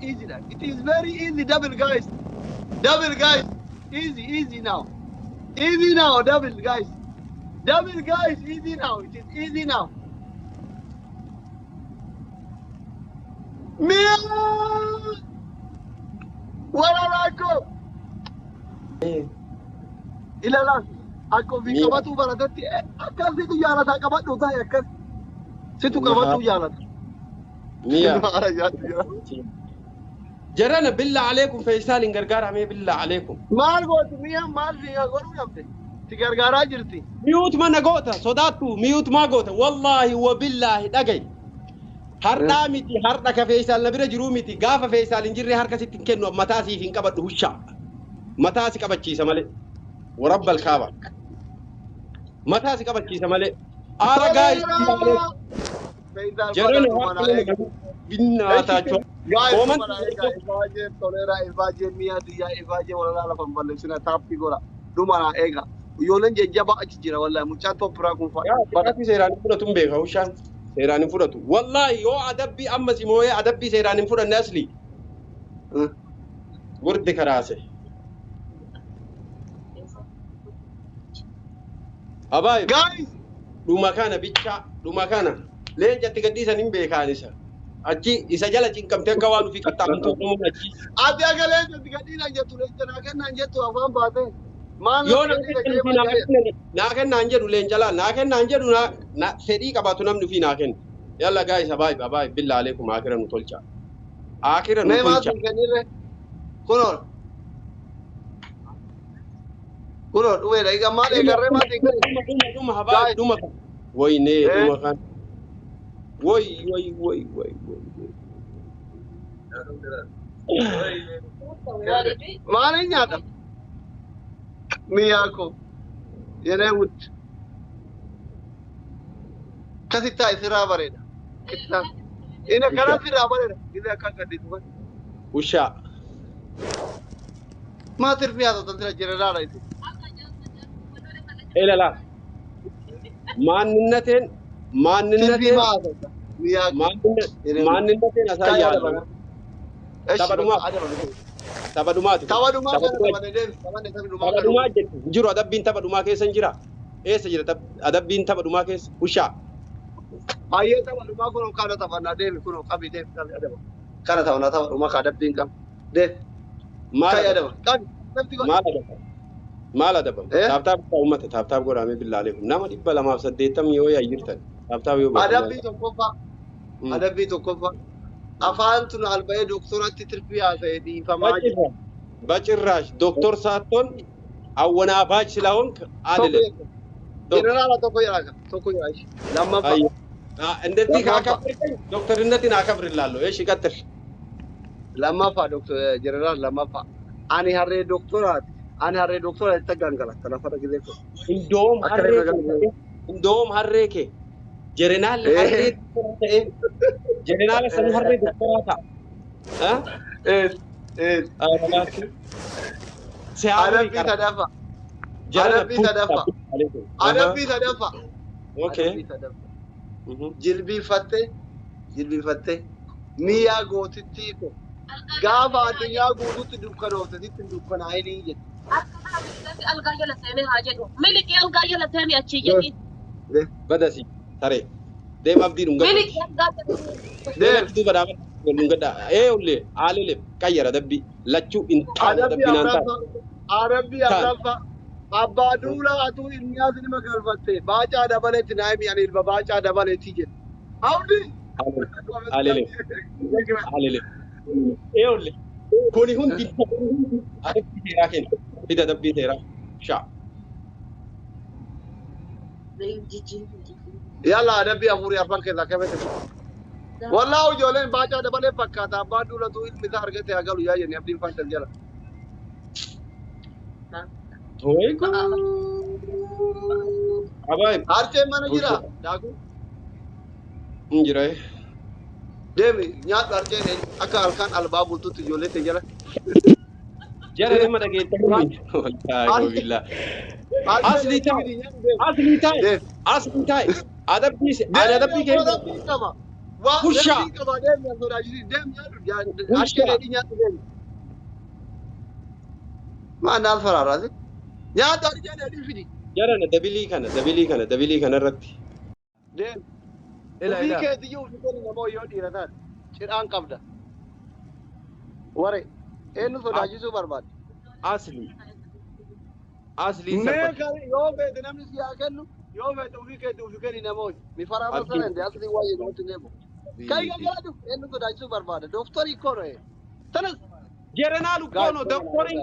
Easy dha. It is very easy double guys. Double guys. Easy easy now. Easy now double guys. Double guys easy now. It is easy now. Mi'a! Walalaako! Ilala akka ofii Mi'a. qabatuu baratetti akkas situ jaalataa qabadhu ta'e akkas situ qabatuu jaalata. Mi'a. Maara jaatu jira. Jarana billaa aleekum Feeyisaaliin gargaaramee billaa aleekum. Maal gootu mi'a maal si godhuu dhabde? Si gargaaraa jirti. Miyuut mana goota sodaattu miyuut maa goota wallaahi wabillaahi dhagayi. Har'aa miti har'a ka Feeyisaal na bira jiruu miti gaafa Feeyisaal hin jirre harka sitti hin kennu mataa siif hin qabadhu hushaa. Mataa si qabachiisa malee. Warabbal kaaba. Mataa si qabachiisa malee. Aara gaayis. Feeyisaal Jarana godhatu mana eega. binnaataachoo. Guys, Kooman- mana eega ifaajee toleera ifaajee mi'a xiyyaa ifaajee walalaa lafa hin balleessina taappii godha. Dhuma eega. Ijoolleen jajjabaa achi jira wallahi mucaan tooppiraa kun fa'a. Yaa seeraan hin fudhatu hin beeka hushaan. Seeraan hin fudhatu. Wallaahi yoo adabbii amma si mooyee adabbii seeraan hin fudhanne asli. Gurdi karaase. Abaayib Guys, dhuma kana bichaa dhuma kana leencatti gadhiisan hin beekaan isa. Achi isa jala cinqamtee akka waan ofii qaxxaamtu dhumuun achi. Ati akka leencatti gadhiisan jettu leenca naa kennaan jettu afaan baatee. Maal Yoo natti naa gadhiisa kennan jee maal naa kennaan jedhu leenca laal naa kennaan jedhu naa fedhii qabaatu namni ofii naa kenna. Yalla gaayis abaayib abaayib billaa aleekum akira nu tolcha. Akira nu Mee maal tolcha. sun kennirre? Kunoo. Kunoo dhumeedha. Egaa maal eegarree maal eegarree? Dhuma dhuma dhuma abaayib dhuma kan. Waynee dhuma kan. Woy woy woy woy woy. Maaliin nyaata? Miyaa koo. Yeree wutti. Akkasitti taa'e sirraa bareeda. Akkasitti taa'e. Inni akkana sirraa bareeda. Inni akka gadhiisu kan. Ushaa. Maa tirfii haa ta'u jeneraala isin. Ilala. Maanninnateen Tirfii maanninnateen maa haa ta'u? Miyaa koo. maanninnateen asaayyaadha. Eshi Tapha Tapha dhumaati. Tapha dhumaa kana taphanne deemi. Taphanne tapha dhumaa Tapha kana. dhumaa jettu hin jiru adabbiin tapha dhumaa keessa hin jira. Eessa jira adabbiin tapha dhumaa keessa? Ushaa. Baay'ee tapha dhumaa kunoo kana taphannaa deemi kunoo qabi deemi qabi adaba. Kana taphannaa tapha dhumaa ka adabbiin qabu. Deemi. Maal Ka'i adaba? adaba. Qabi. Nafti godhi. Maal adaba? Maal adabama? Eh? Taaptaap godhaa uummata taaptaap godhamee billaalee kun nama 280 yoo yaayyirtan taaptaap yoo godhan. Adabbii tokkoffaa. Adabbii tokkoffaa. Afaan tun alba'ee doktoratti tirfii haasa'e dhiifamaa jira. በጭራሽ ዶክተር ሳትሆን አወናባጅ ስለሆንክ አልልም። Jeneraala tokko jedhaa tokko jedhaa ishi. Lammaffaa. አይ፣ እንደዚህ ካከብርከኝ ዶክተርነትን አከብርላለሁ። እሺ ቀጥል። Lammaffaa doktor jeneraal lammaffaa. Ani harree doktoraati. Ani harree doktoraati itti gangalatta lafa gisee kun. እንደውም Akka ሀሬ irra galu. እንደውም ሀሬ ኬ ጀሬናል ሀሬ ተኤ ጀሬናል ሰኑ ሀሬ ዶክተራታ እ Ee. ሲያምር Adabbii ይቀራል። sadaffaa. ጀረና Adabbii sadaffaa. Adabbii sadaffaa. ኦኬ Adabbii sadaffaa. Jilbiinfattee jilbiinfattee mi'a gootittii ko gaafa addunyaa guutuutti dukkanoofte sitti hin dukkanaa'inii jette. Algaa jala seenee haa jedhu. Miliqii algaa jala seenee achi jedhi. በደሲ ተሬ ደም አብዲ ዱንገ Miliqii algaa jala seenee. ደም አብዲ በዳበ ዱንገዳ ኤውሌ አልልም ቀየረ ደቢ ለቹ ኢንታን Adabbii ደቢ ናንታ afuraffaa. Adabbii afuraffaa. Abbaa duulaa atuu ilmiyaas nima galfatte baacaa dabaleetti naayimi ani ilma baacaa dabaleetti jedhe. Abdii. አልልም አልልም ኤውሌ ኩኒ ሁንዲ አደቢ ሴራ ኬን ፊደ ደቢ ሴራ ሻ Yalla adabbii afurii afran keessaa kamete. Wallaahu ijoolleen baacaa dabalee fakkaata abbaan duulatu ilmi isaa argate haa galu yaa jenni abdiin fantal jala. ወይ አባይ Harceen mana jira daakuu እንጅራ deemi nyaadhu harceen akka halkan albaa bultutti ijoollee ta'e jala. ጀረ ደመ ደጌታ ወላሂ ቢላ Asli taa'e. አስሊ ታይ Deemi. አስሊ ታይ አደቢ አደቢ ኬን Adabbii qaba. Waa Hushaa. reetiin qabaa deemi as sodaachisi deemi nyaadhu Hushaa. harkee dheedhii nyaadhu deemi. Maa naal faraaraasi? Nyaadhu harkee dheedhii fidi. Jarana dabilii kana dabilii kana dabilii kana irratti. Deemi. Ila Ofii ila. keetiyyuu ofii kenni namoo yoo dhiira taate cidhaan qabda. Ware eenyu sodaachisuu barbaadde? Asli. Asli Mee salphate. kan yoo feete namni si haa kennu yoo feete ofii keetii ofii kenni namoo mi faraa Abdii. masalan de asli waa jedhu nutti deemu. Kan gangalatu eenyu sodaachisuu barbaada? Dooktarii koo ree. Tanas ጀነራል እኮ ነው ዶክተርን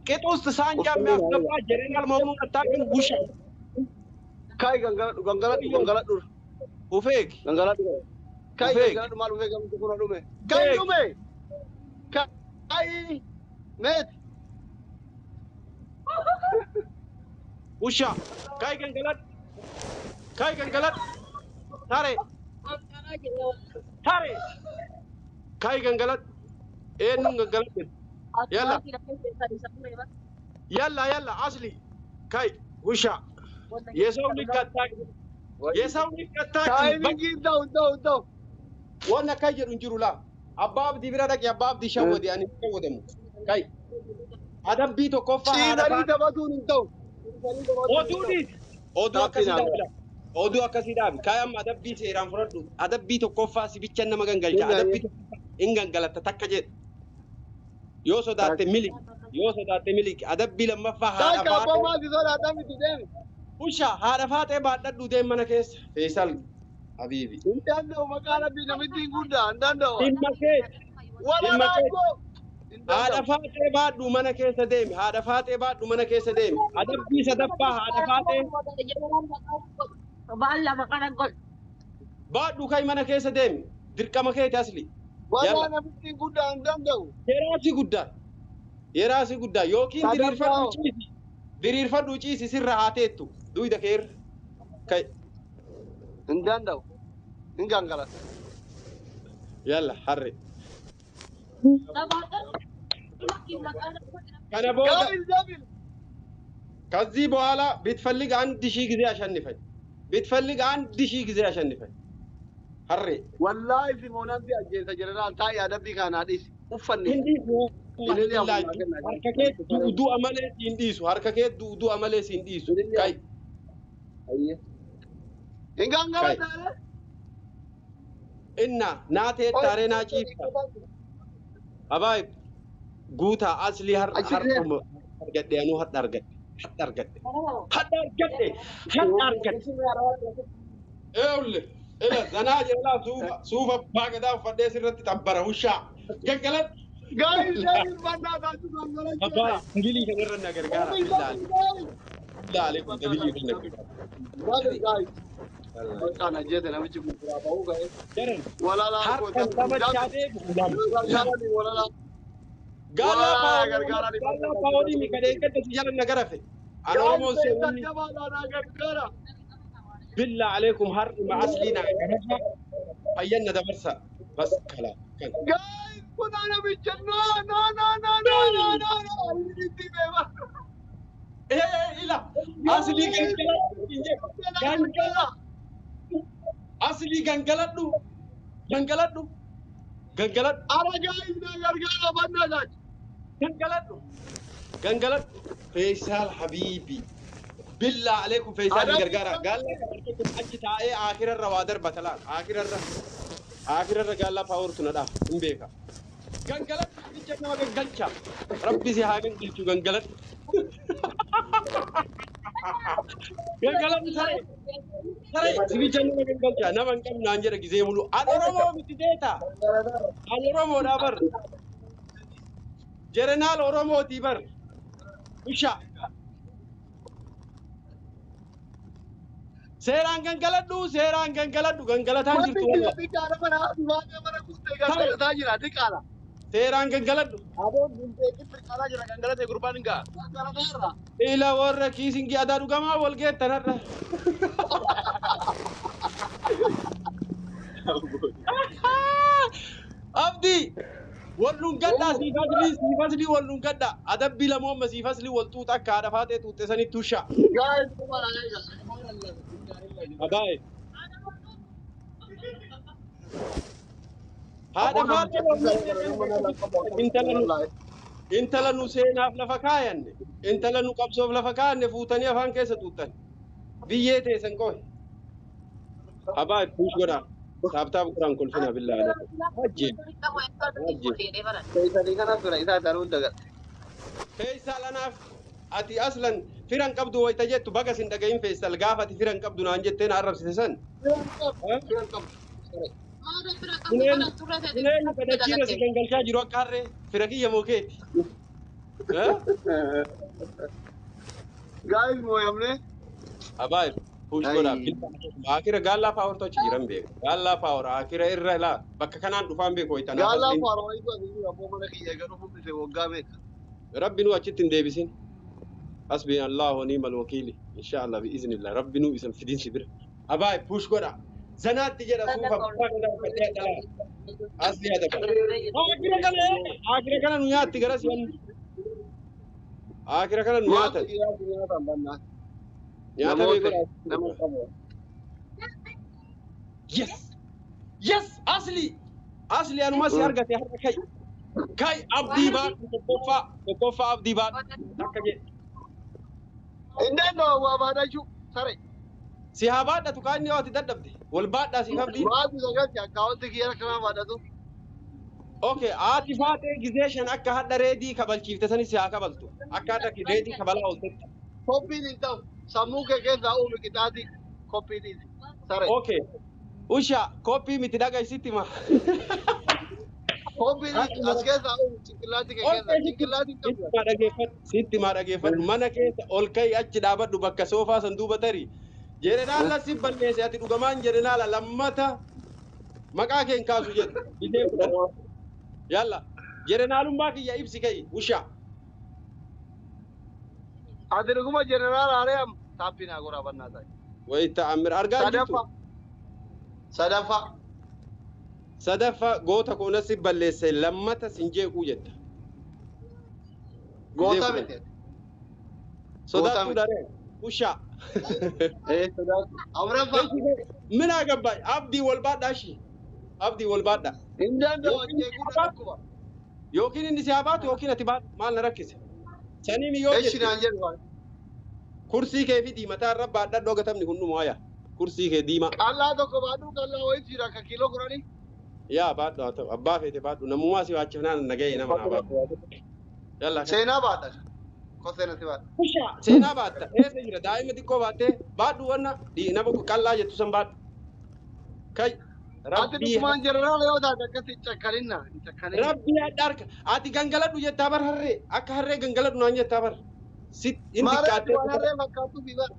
ቅጥ ውስጥ ሳንጃ የሚያስገባ ጀነራል መሆኑን አታውቅም? ውሻ kai gangaladhu gangaladhu gangaladhu ኡፌክ gangaladhu. Kai Ufeeg. gangaladhu maal ufeeg gamti kuna dhume. Kai Ufeeg. dhume. Kai meet. ውሻ ካይ ገንገለድ ካይ ገንገለድ ታሬ ታሬ ካይ ገንገለድ ኤኑን ገንገለድ ያላ ያላ ያላ አስሊ ካይ ውሻ የሰው ልጅ አታውቅም። የሰው ልጅ አታውቅም። Taayimingii ta'u ta'u ta'u. Waan akka jedhu hin jiru laa. Abbaa abdii bira dhaqi abbaa abdii shawwadi ani hin shawwadamu. Kai adabbii tokkoffaa haadha Ciisanii faate. taphatuun hin ta'u. Oduu dhiisi. Oduu akkasii dhaabi laa. Oduu akkasii dhaabi. Kai amma adabbii seeraan fudhadhu. Adabbii tokkoffaa si bicha nama gangalcha. Adabbii tokkoffaa hin gangalatta takka jedhu. Yoo sodaatte miliki. Yoo sodaatte miliki. Adabbii lammaffaa haadha Takka abbaa faate. maati sodaata miti deemi. Usha haadha faatee baadhadhu deem mana keessa. Feesal Habiibi. Hin danda'u maqaa rabbii namittiin guddaa hin danda'u. Dhimma kee. Wala Dhimma kee. rakkoo. Hin Haadha danda'u. faatee baadhu mana keessa deemi. Haadha faatee baadhu mana keessa deemi. Adabbii sadaffaa haadha faatee baadhu kai mana keessa deemi. Dirqama keeti asli. Wala Yalla. namittiin guddaa hin danda'u. Yeraasi guddaa. Yeraasi guddaa yookiin Sadaffaa diriirfadhu hoo. ciisi. Diriirfadhu ciisi sirra haa teettu. Duyda keerra. Kai. Hin danda'u. Hin gangalata. Yalla harre. Kana booda Gaabil gaabil. ከዚህ በኋላ ብትፈልግ አንድ ሺህ ጊዜ አሸንፈኝ። ብትፈልግ አንድ ሺህ ጊዜ አሸንፈኝ። ሀሬ Wallaahi Simoonaan si ajjeesa jeneraal taa'ee adabbii kanaa dhiisi. Uffanni. Hin Ililli afumaa kenna. harka kee du'a malee siin dhiisu. Harka kee du'a malee siin dhiisu. Ililli Kai Hin gangalata. እና ናቴ ታሬ ና ጪፍታ አባይ ጉታ አስሊ ሀር Achi ሀር deemi. argadhe anuu hadha argadhe hadha argadhe hadha argadhe hadha argadhe ይኸውልህ ila zanaa jedhaa suufa suufa abbaa gadaa uffadhee sirratti xabbara hushaa gangaladhu Gaabil gaabil mannaa taatu gangalachuu. abbaa dabilii kanarra na gargaara Gaabil billahi gaabil gaabil. billahi alaikum dabilii kana na gargaara Gaabil gaabil. Maqaan ajjeese namichi kun biraa ba'uu ga'e. jaran Walaalaa harkan taphachaa deemu lama Gargaaranii walaalaa. gaallaa Walaalaa gargaaranii. gaallaa paaworii mi kadhee gadda si jala na garafe an oromoon seewwanni Jabaadhaan gargaara. بالله عليكم هر مع أصلينا فينا دبرسا بس كلام كان Guys, kun namicha no no no no no no no no. Itti beema. إيه إيه لا أصلي غنغلا أصلي غنغلدو غنغلدو غنغلد Ara guys na gargaara bannaa jaaj. غنغلدو غنغلد فيصل حبيبي بالله عليكم فيصل غرغرة قال لك أجي تاعي آخر الروادر بتلان آخر الر آخر الر قال لا باور تندا امبيكا غنغلد بيجنا غنغلچا ربي سي ها غنغلچو غنغلد Gangalan saree. Saree sibicha nama gangalcha nama hin qabnu naan jedha gisee mulu. An Oromoo miti deeta. An Oromoodha bar. Jerenaal Oromooti bar. Usha. Seeraan gangaladhu seeraan gangaladhu gangalataan Wanti jirtu kiyya wallah. xiqqaadha mana baay'ee mana guuttee gangalataa jira xiqqaadha. Seeraan gangaladhu. Aboon guntee qixxaaraa jira gangalatee gurbaan hin ga'a. Gangalataa irra. Ila warra kiisingii adaa dhugamaa wal geettan har'a. Abdii wal dhungadhaa siif aslii siif aslii wal dhungadhaa adabbii lamoo amma siif aslii wal xuuxa akka haadha faatee xuuxxe sanitti usha. Guys, kuma na eega. Abaa'e. Haadha faaxee intala nu intala nu seenaaf lafa kaayanne intala nu qabsoof lafa kaayanne fuutanii afaan keessa tuuttan biyyee teessan qohe. Abaa push godhaa. Tap tap godhaan kolfinaa billaa aleekum. Hajjeen. Feeyisalii kana fira isaa ta'uu dagal. Feeyisaal anaaf ati aslan firan qabdu wayita jettu baga sin dhagahin Feeyisaal gaafa ati firan qabdu naan jettee na arrabsite san. Firan qabdu. Kuneen kadhachiirra si gangalchaa jiru akka harree fira kiyya moo keeti. Guys mooyamne. Abaa push godhaa billaa aleekum. Akira gaallaa paawar achi jiran beeku. Gaallaa paawar akira irra laa bakka kanaan dhufaan beeku wayita naaf Gaallaa asliin. faara wayitu asii jira abboo mana kiyya egaa dhufuuf waggaa meeqa. Rabbi nu achitti hin deebisin. Hasbi Allah wa ni'mal wakiili. Insha Allah bi'iznillah. Rabbi nu isan fidin si bira. Abaay push godha. Zanaatti jedha suufa abbaa gadaa uffadhee dhalaa. Asli adaba. Akira kana akira kana nu nyaatti gara si'an. Akira kana nu Maaltu nyaatan. dhiiraatu nyaatan bannaa. Nyaata Namoota beeku nama qabu. Yes. Yes asli. Asli anuma si argate har'a kai. Kai abdii baadhu tokkoffaa tokkoffaa abdii baadhu. Akka jedhe. Inni danda'u waa baadhachuu sare. Si haa baadhatu kaan yoo ati dadhabde. Wal baadhaa siif abdiin. Maaltu sagalti akkaawwanti kiyya kanaa baadhatu. Okay, haati faatee gizee shan akka hadha reedii kabalchiifte sanis si haa kabaltu. Akka hadha reedii kabalaa ooltetti. Koppiin hin ta'u. Sammuu kee keessaa uumi qixaati koppii dhiisi. Sare. Okay. Usha, koppii miti dhaga isitti ma. Koppiin as keessaa uumi cinqillaatti kee keessaa. Okay, Cinqillaatti hin sitti qabdu. maa dhageeffadhu. Sitti maa dhageeffadhu. Mana keessa ol ka'i achi dhaabadhu bakka soofaa san duuba tarii. Jeneraala si balleesse ati dhugamaan jeneраala lammata maqaa kee hin kaasu jedhu. Gizee 10. Yalla. Jeneraalummaa kiyya ibsi ka'i. Usha. Ati dhuguma jeneraal haaree am taappii naa goraa bannaa ta'i. Wayita Amir argaa hin jirtu. Sadaffaa. Sadaffaa. Sadaffaa goota koona si balleesse lammata sin jeequu jetta. Gizee Goota 10. miti. Goota Sodaattuu miti. daree. Usha. Ee sodaatu. Afuraffaa. Min agabbaa abdii wal baadhaa shi. Abdii wal baadhaa. Hin danda'u Yookiin jeequu dhukkuba. yookiin inni si haa baatu yookiin ati baatu maal na rakkise. Saniin yoo Eshi jette naan jedhu waan. kursii kee fi diimataa irra baadhadhoo gatamni hunduma waya. Kursii kee diimaa. Qallaa tokko baadhu qallaa wayitu jira akka kiiloo 10. Yaa baadhu haa ta'u abbaa feete baadhu namummaa si waachifnaan nagahee nama naa baadhu. Yalla kan. Seenaa baadha. Koseen si baadha. Usha seenaa baatta eessa jira daa'ima xiqqoo baattee baadhu wanna nama qallaa jettu san baadhu. Kai Ati rabbii dhugumaan jeneraala yoo taate akkasi hin cakkalinna. Hin cakkalinna. rabbii adda harka ati gangaladhu jettaa bar harree akka harree gangaladhu naan jettaa bar sit hin Maal ati xiqqaattee waan harree fakkaattu fi bara.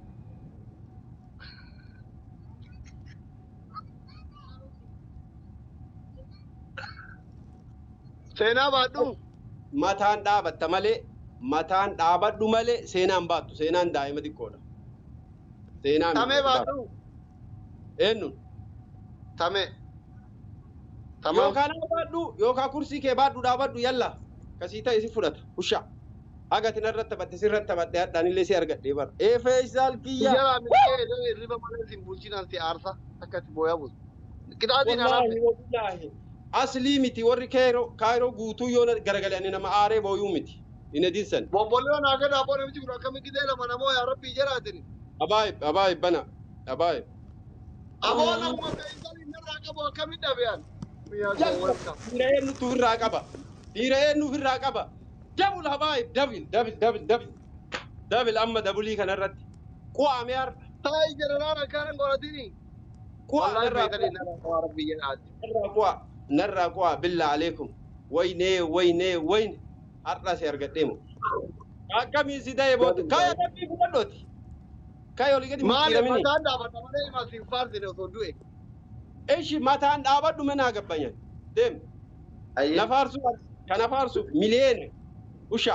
Seenaa baadhu. Mataan dhaabatta malee mataan dhaabadhu malee seenaan baattu seenaan daa'ima xiqqoodha. Seenaa miti Tamee ati baattu. baadhu. Eenyuun Tamee. Tamaam. yookaan nama baadhu yookaan kursii kee baadhu dhaabadhu yalla kasii ta'e si fudhata usha. Agati narratti taphatte sirratti taphadhe hadhaan illee si argadhee bara. Ee Feeyisaal kiyya. Jalaa milkee hirriba malee sin bulchinaan si aarsa akkatti booyaa bultu. Qixaatiin Wallaahi harafe. wallaahi. Aslii miti warri kaayiroo guutuu yoo garagale ani nama aaree booyuu miti. Hin edinsan. Bombollee naa gad abboo namichi kun akkamitti qixee lama namoo yaa rabbii jedhaatiin. Abaayib abaayib bana abaayib. Aboo namuma Feeyisaal inni irraa qabu akkamitti dhabe an? Miyaa koo Yalla welcome. dhiira eenyutu ofirraa qaba. Dhiira eenyu ofirraa qaba. Double habaayib double double double double double amma dabulii kanarratti. Qu'aame har'a. Taayi jeneraal akkana hin godhatini. Qu'aa Wallaahi narraa Feeyisaal qu'aa. inni irraa qaba rabbii jedhaati. Narraa qu'aa. Narraa qu'aa billaa aleekum. Waynee waynee wayne. Har'a si argadheemu. Akkamiin si ta'e booda. Kaaya rabbii fudhadhooti. Kaaya olii gadi Maali micciiramini. mataan dhaabata malee himaa siin faarsine osoo du'e. Ishi mataan dhaabadhu mana gabbanyan. Deem. Ayyee. Na faarsu kana faarsu miliyeena. Usha.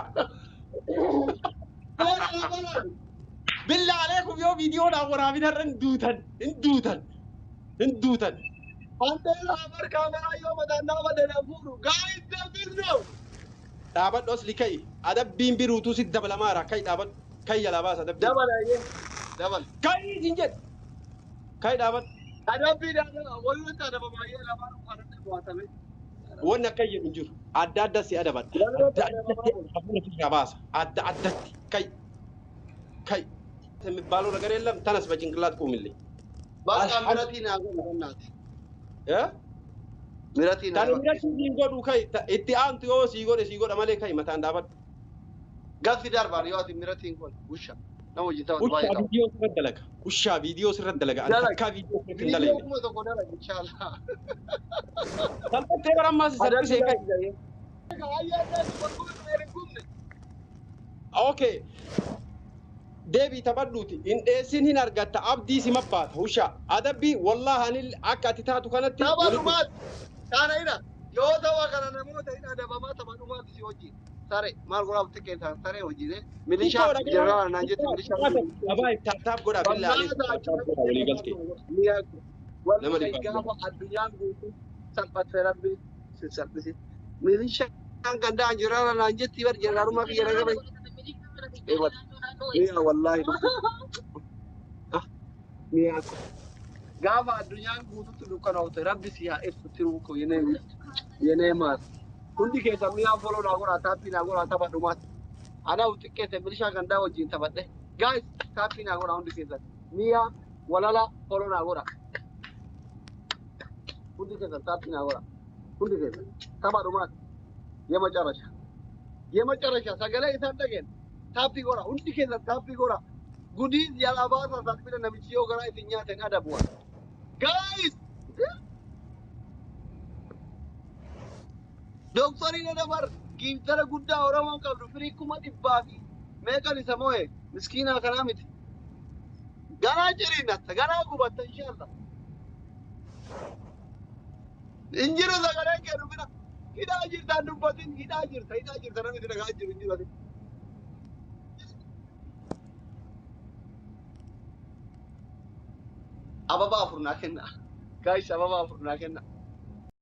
Billaa aleekum yoo viidiyoodhaan waraabin har'a hin duutan. Hin duutan. Hin duutan. Anteera bar kaameraa yoo mataan dhaabate na fuudhu. Guys, deebisnu. Dhaabadhu asli ka'i. Adabbiin biruutuu si dabalamaara. Ka'i dhaabadhu. Ka'i jalaa baasa adabbiin. Dabala ayyee. Dabala. Ka'i siin jedhe. Ka'i dhaabadhu. Adabbiidhaan walirratti adabama lamaan kanatti mo'atame. Wanni akka jedhu hin jiru. Adda adda si adabadha. Walirratti Adda addatti adabama. hafuura sirraa baasa. Adda addatti. Kai. Kai. የሚባለው ነገር የለም። ተነስ በጭንቅላት ቁምልኝ። Bakka Alhamdu- miratii naa godhu gannaati. እ? Miratii naa Tani godhu. miratii siin godhu kai itti aantu yoo sii godhe sii godha malee kai mataan dhaabadhu. Gaffi darbaan yoo ati miratiin kun usha. Nama hojii ta'u Ushaa baay'ee qaba. viidiyoo sirratti dalaga. Ushaa viidiyoo sirratti dalaga. Ani Dalaga. takkaa viidiyoo sirratti hin Viidiyoo dalayne. 1000 dalaga inshallah. Salphattee bara ammaa si salphisee kai. Okay. Deebii taphadhuuti. Hin dheessin hin argatta. Abdii si mabbaata. Ushaa. Adabbii wallaahi ani akka ati taatu kanatti Tapha walitti dhumaati. Kana ina yoo tapha kana namoota hin adabamaa tapha dhumaati si hojii. Sare maal godhaaf xiqqeessan saree hojiilee milishaa jeneraal naan jette milishaa. Abaay taap godhaa billaa alee taap godhaa walii galtee. Nama Wallahi dhibbaaf gaafa addunyaan guutuu salphatte rabbi si salphisi. Milishaan gandaan jeneraal naan jetti bar jeneraalummaa kiyya na gabe. Mi'a wallahi mi'a gaafa addunyaan guututti dukkanoofte rabbi si haa ibsu tiruu koo yenee yenee maas. Hundi keessa mi'a foloo naa godhaa taappii naa godhaa tapha dhumaati. Ana xiqqeesse milishaa gandaa wajjin taphadhe. Guys taappii naa godhaa hundi keessan. Mi'a walala foloo naa godhaa. Hundi keessan taappii naa godhaa. Hundi keessan tapha dhumaati. የመጨረሻ የመጨረሻ sagalee isaan dhageen taappii godhaa hundi keessan taappii godhaa. Gudiin jalaa baasaa salphina namichi yoo garaa isin nyaateen adabu'a. Guys! Dooktoriin adabar giintara guddaa Oromoon qabdu firii 100,000 fi meeqan isa moo'e miskiinaa kanaa miti. Garaa ciriinatta garaa gubatta inshallah. Injiru sagaleen kee dhufina. Hidhaa jirtaan dubbatin hidhaa jirta hidhaa jirta namni si dhagaa jiru hin jiru ati. Ababa afur naa kenna. Guys ababa afur naa kenna.